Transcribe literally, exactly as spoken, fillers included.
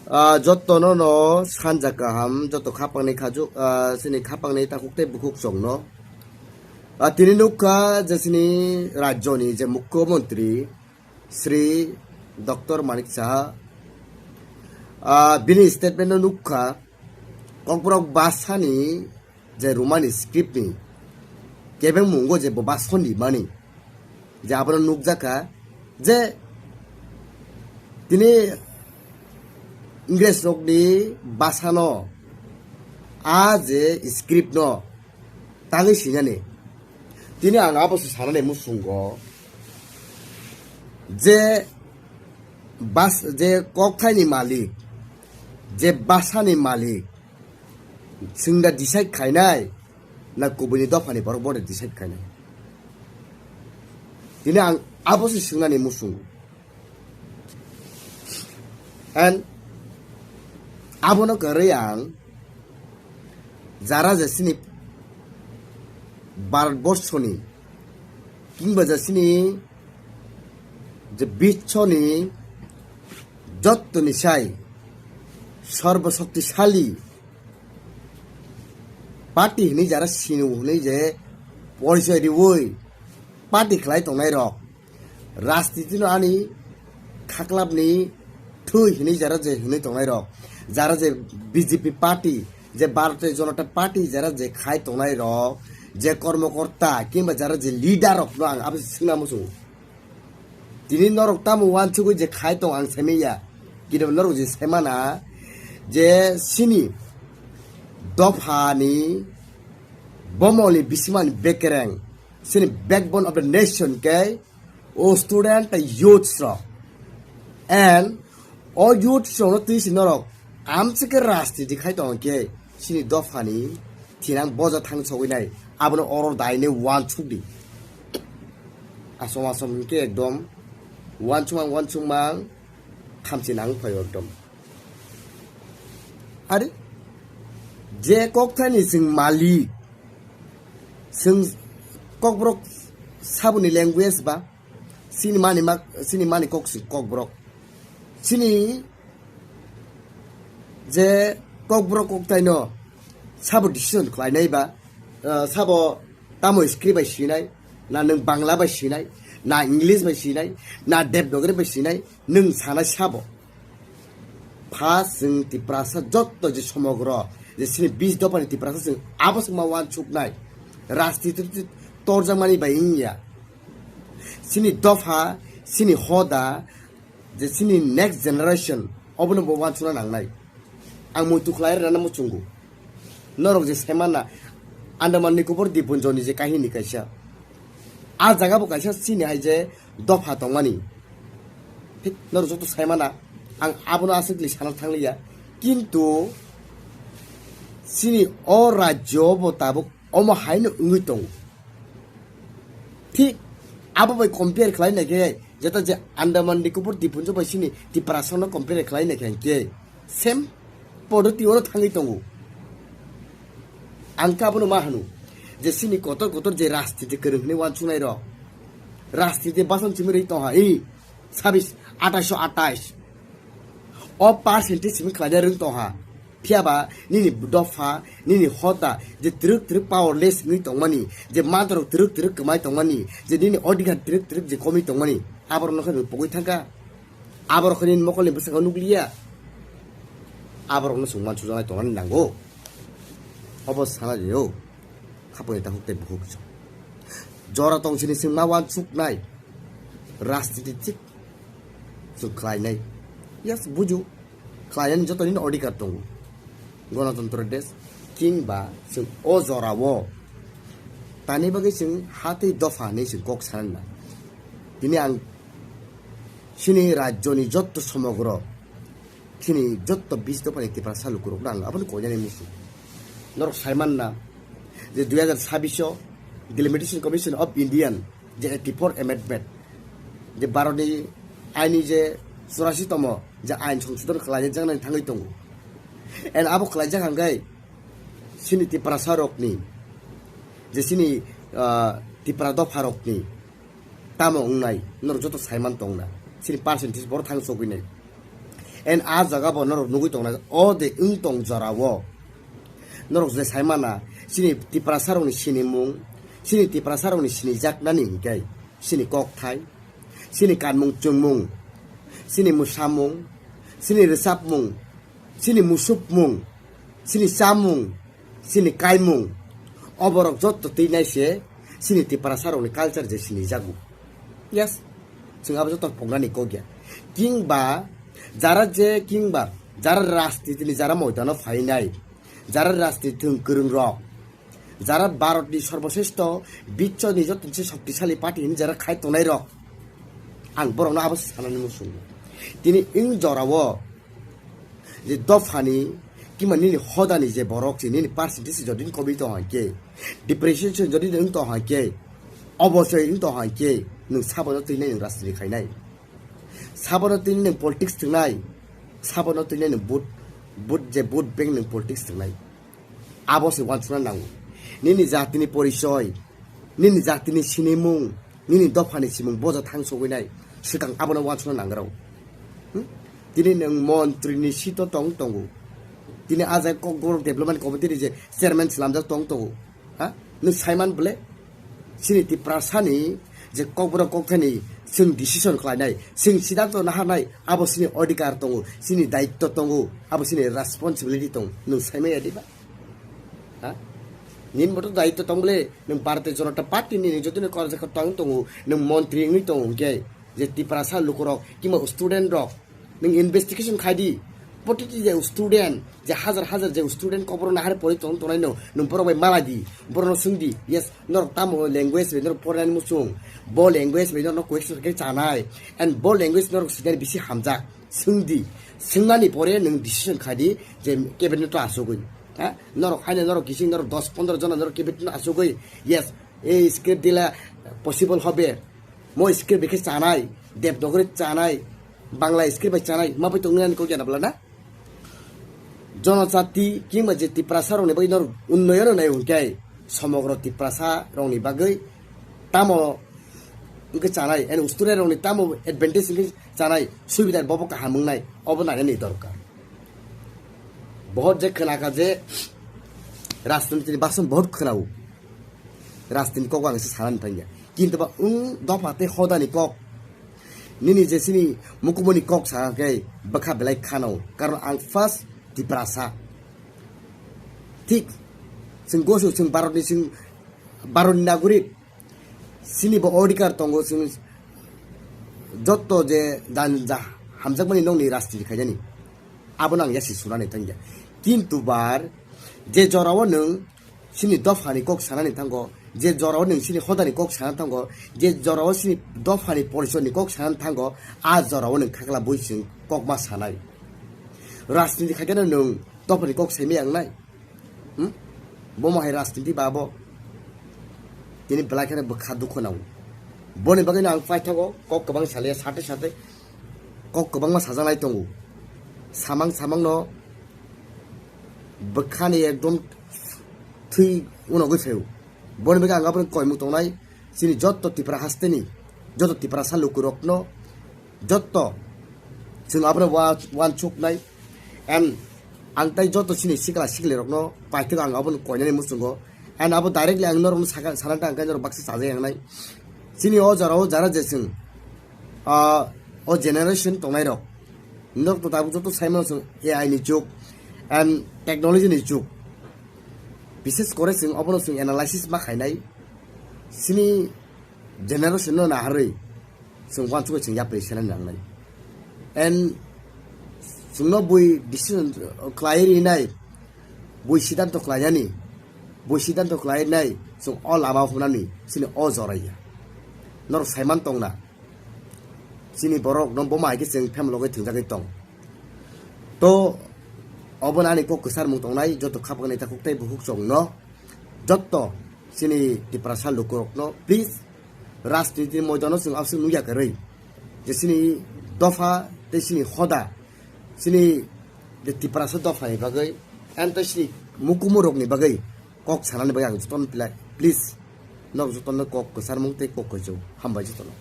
Ah, jottono no sanja kaham, jotto khapangni khajuk, ah, chini khapangni takhuk tei bukhuk chwngno. Ah, tini nukha je chini rajyoni je Mukhyamantri Shri Doctor Manik Saha, ah, bini statement no nukha, Kokborok bhasani je Romani script ni kebeng mungo je bo bhasoni mani, je abono nukjakha je tini Ingres rokni bhasano a je script no tangwi sinani. Tini ang abo se sanani muchungo je bas-, je kokthaini malik, je bhasani malik, chwng da decide khainai na kubuini dophani borok bo decide khainai? Tini ang abo se swngnani muchungo. And abono kwrwi ang jara je chini Bharatborsoni kingba je chini je biswoni jottoni sai sarbo shaktisali party hinwi jara sinu hinwi je porichoi riwi party khlai tongnai rok, rajniti no ani khaklapni thwi hinwi jara je hinwi tongnai rok, jara je B J P party, je Bharatiya Janata Party jara je khai tongnai rok, je kormokorta kimba jara je leader rok no ang abo swngna muchungo. Tini norok tamo uansugwi je khai tong ang saimanya, kintu norok je saimana je chini dophani bomoli bisimani bekereng, chini backbone of the nation khe o student tei youths rok. And o youths rok no twi si norok amchike rajniti khai tong khe chini dophani thinang boja thang sogwi nai, abono oro daine uansuk di. Asom asom hinkhe ekdom uansukmang uansukmang khamchi nang phaio ekdom. Are je kokthani chwng malik, chwng kokborok saboni language ba, chini mani mak, chini mani kok si kokborok. Chini je kokborok koktaino sabo decision khlainai ba, ah, sabo tamo script bai sinai, na nwng Bangla bai sinai, na English bai sinai, na Devanagari bai sinai, nwng sanai sabo. Pha chwng Tiprasa jotto je somogro, je chini bis dophani Tiprasa chwng abo chwngma uansuknai. Rajniti torjakmani bai wngya. Chini dopha, chini hoda, je chini next generation, obono bo uansukna nangnai. Ang muitu khlai rwna muchungo. Norok je saimana Andaman Nicobar Dippunjoni je kahini kaisa. A jaga bo kaisa chini hai je dopha tongmani. Thik norok joto saimana, ang abono aswkli sana thangliya. Kintu chini o rajyo bo tabuk omo haino wngwi tongo. Thik abo bai compare khlai nai khe, jeta je Andaman Nicobar Dippunjo bai chini Tiprasa no compare khlai nai khe hinkhe same podoti ono thangwi tongo. Ang khe abono ma hano je chini kotor kotor je rajniti kwrwng hwnwi uansuknai rok, rajniti basan simi rwi tongha, i sabis, atais atais. O percentage simi khlaina rwng tongha. Phiya ba nini dopha, nini hoda je twrwk twrwk powerless wngwi tongmani, je mantrok twrwk twrwk kwmai tongmani, je nini odhikar twrwk twrwk je komwi tongmani, aborokno khe nwng pogwi thangkha. Aborok khe nini mokolni bwskango nukliya. Aborokno chwng uansujaknai tongnani nango. Obo sana di o. Khapangni takhuk tei bukhuk. Jora tong sini chwng ma uansuknai. Rajniti thik chwng khlainai. Yes, buju. Khlainani joto nini odhikar tongo. Ganatantro desh kingba chwng o jorao tani bagwi chwng ha tei dopha hinwi chwng kok sanani na. Tini ang chini rajyoni jotto somogro chini jotto bis dophani Tiprasa lukurokno ang abono koinani muchung. Norok saimanna je dui hazar sabbish o Delimitation Commission of Indian je eighty-four amendment, je Bharatni aini je churasi tomo je ain songsodon khlaijaknani thangwi tongo. And abo khlaijak hangkhe chini Tiprasa rokni, je chini, ah, Tipra dopha rokni tamo wngnai, norok joto saiman tongna. Chini percentage borok thang chogwinai. En a jaga bo norok nugui tongnai, o de wng tong jora o. Norok je sai mana, chini Tiprasa rokni sinimung, chini Tiprasa rokni sinijaknani hinkhe, chini kokthai, chini kanmung chwngmung, chini mwsamung, chini rwchapmung, chini musupmung, chini chamung, chini kaimung, oborok jotto twi nai se chini Tiprasa rokni culture je sinijago. Yes, chwng abo jotto poknani kok ya. Kingba jara je, kingba jara rajnitini jara moidano phainai, jara rajniti thwng kwrwng rok, jara Bharatni sorbosresto, bichoni joto se shoktisali party hinwi jara khai tongnai rok, ang borokno abo sanani muchungo. Tini wng jorao je dophani, kima nini hodani je borok se, nini percentage se jodi kobi tong hai khe, depreciation jodi wng tong hai khe, obochoi wng tong hai khe, nwng sabono twi nai nwng rajniti khainai? Sabono twi nwng politics thwngnai? Sabono twi nwng vote, vote je vote bank nwng politics thwngnai? Abo se wansukna nango. Nini jatini porichoi, nini jatini sinimung, nini dophani simung boja thang sogwi nai, swkang abono wansukna nangrao. Hmm? Tini nwng montri ni seat o tong tongo. Tini a jaga Kokborok Development Committee ni je chairman slamjak tong tongo. Ha? Nwng saiman bole? Chini Tiprasani je Kokborok kokthani chwng decision khlainai, chwng siddhanto naharnai, abo chini odhikar tongo, chini daitto tongo, abo chini responsibility tongo. Nwng saimaya diba? Ha? Nini boto daitto tong bole, nwng Bharatiya Janata Party ni nwng jotoni korjak tong tongo, nwng montri wngwi tongo hwnkhe, je Tiprasa lukurok, kima student rok, nwng investigation khai di. Protiti je student, je hajar hajar je student Kokborok nahar pori tong tongnai no, nwng borok bai malai di, borokno swng di, yes, norok tamo language bai norok porinani muchung, bo language bai norok question khe chanai, and bo language norok sinani bisi hamjak, swng di, swngnani pore nwng decision khai di, je cabinet o achugwi. Ha? Norok haino norok kising norok dos pondro jona norok cabinet no achugwi, yes, ei script dila possible hobe, mo script bai khe chanai, Devanagari chanai, Bangla script bai chanai, ma bai tongnai ani kok jana bwla na? Jonojati kima je Tiprasa rokni bagwi norok unnoyon nai hwnkhe somogro Tiprasa rokni bagwi tamo wngkhe chanai, and student rokni tamo advantage wngkhe chanai, subida bobo kaham wngnai, obo nainani dorkar. Bohot je khwnakha je rajniti ni bason bohot khwnao, rajniti kok ang se sanani thangya, kintu ba wng dopha tei hodani kok, nini je chini mukumuni kok sakha khe bwkha belai khano, karon ang first Tiprasa. Thik, chwng gosu, chwng Bharatni, chwng Bharatni nagorik, chini bo odhikar tongo, chwng jotto je dan ja hamjakmani nokni rajniti khainani, abono ang yasi sunani thangya. Kintu bar je jorao nwng chini dophani kok sanani thango, je jorao nwng chini hodani kok sanani thango, je jorao chini dophani porisorni kok sanani thango, a jorao nwng khakla bui chwng kokma sanai. Rajniti khaikhe nwng dophani kok saimaya wngnai? Hmm? Bomo hai rajniti ba bo? Tini belai kheno bwkha dukhu nango. Boni bagwino ang paithago kok kwbang saliya, sate sate kok kwbangma sajaknai tongo. Samang samangno bwkhani ekdom thwi unogwi phaio. Boni bagwi ang aboni koimung tongnai, chini jotto Tipra hasteni, jotto Tiprasa lukurokno, jotto chwng abono wa-, wansuknai. And ang tai jotto chini sikla siklirokno paithak ang aboni koinani muchungo. And abo directly ang norokno saka, sanani ta ang khe norok baksa chajak yangnai. Chini o jorao jara je chwng, ah, o generation tongnairok, norok to tabuk joto saimano chwng A I ni jug and technology ni jug. Bishes kore chwng obono chwng analysis ma khainai. Chini generation no naharwi chwng wansugwi chwng yapri senani nangnai. And chwngno bui decision khlai rinai, bui siddhanto khlainani, bui siddhanto khlainai chwng o lama hwnani chini o joraya. Norok saiman tongna, chini borok no boma hai khe chwng phemlogwi thwngjagwi tong. To obono ani kok kwcharmung tongnai, joto khapang neta kok tei bukhuk chwngno, jotto chini Tiprasa lukurokno, please, rajniti ni moidano chwng abswk nukya kwrwi, je chini dopha tei chini hoda, chini je Tiprasa dophani bagwi, and tei chini mukumurokni bagwi kok sanani bagwi ang jotono pila-, please, norok jotono kok kwcharmung tei kok kwchwng. Hambai jotono.